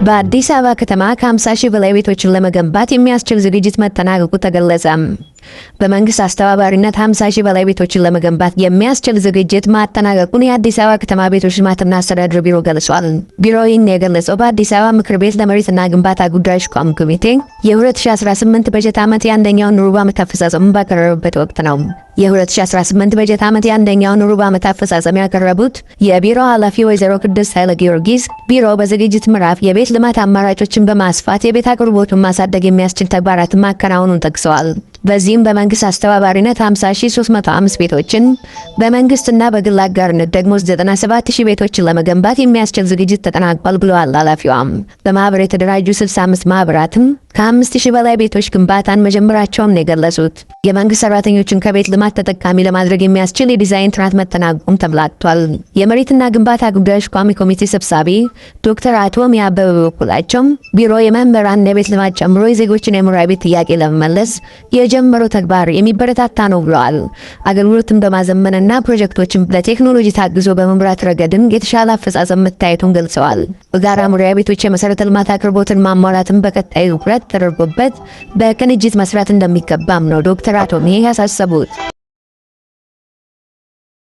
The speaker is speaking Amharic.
በአዲስ አበባ ከተማ ከ50 ሺህ በላይ ቤቶችን ለመገንባት የሚያስችል ዝግጅት መጠናቀቁ ተገለጸ። በመንግስት አስተባባሪነት 50 ሺህ በላይ ቤቶችን ለመገንባት የሚያስችል ዝግጅት ማጠናቀቁን የአዲስ አበባ ከተማ ቤቶች ልማትና አስተዳደር ቢሮ ገልጿል። ቢሮው ይህን የገለጸው በአዲስ አበባ ምክር ቤት ለመሬትና ግንባታ ጉዳዮች ቋሚ ኮሚቴ የ2018 በጀት ዓመት የአንደኛውን ሩብ ዓመት አፈጻጸሙን ባቀረበበት ወቅት ነው። የ2018 በጀት ዓመት የአንደኛውን ሩብ ዓመት አፈጻጸም ያቀረቡት የቢሮ ኃላፊ ወይዘሮ ቅድስት ኃይለ ጊዮርጊስ ቢሮ በዝግጅት ምዕራፍ የቤት ልማት አማራጮችን በማስፋት የቤት አቅርቦቱን ማሳደግ የሚያስችል ተግባራትን ማከናወኑን ጠቅሰዋል። በዚህም በመንግስት አስተባባሪነት 50,305 ቤቶችን፣ በመንግስትና በግል አጋርነት ደግሞ 97,000 ቤቶችን ለመገንባት የሚያስችል ዝግጅት ተጠናቋል ብለዋል ኃላፊዋም። በማህበር የተደራጁ 65 ማህበራትም ከ5,000 በላይ ቤቶች ግንባታን መጀመራቸውን ነው የገለጹት። የመንግስት ሰራተኞችን ከቤት ልማት ተጠቃሚ ለማድረግ የሚያስችል የዲዛይን ጥናት መጠናቀቁም ተመላክቷል። የመሬትና ግንባታ ጉዳዮች ቋሚ ኮሚቴ ሰብሳቢ ዶክተር አቶሚ አበበ በበኩላቸው ቢሮ የመምህራን የቤት ልማት ጨምሮ የዜጎችን የመኖሪያ ቤት ጥያቄ ለመመለስ የጀመረው ተግባር የሚበረታታ ነው ብለዋል። አገልግሎትን በማዘመንና ፕሮጀክቶችን በቴክኖሎጂ ታግዞ በመምራት ረገድም የተሻለ አፈጻጸም መታየቱን ገልጸዋል። በጋራ መኖሪያ ቤቶች የመሰረተ ልማት አቅርቦትን ማሟላትን በቀጣይ ትኩረት ተደርጎበት በቅንጅት መስራት እንደሚገባም ነው ዶክተር አቶሚ ያሳሰቡት።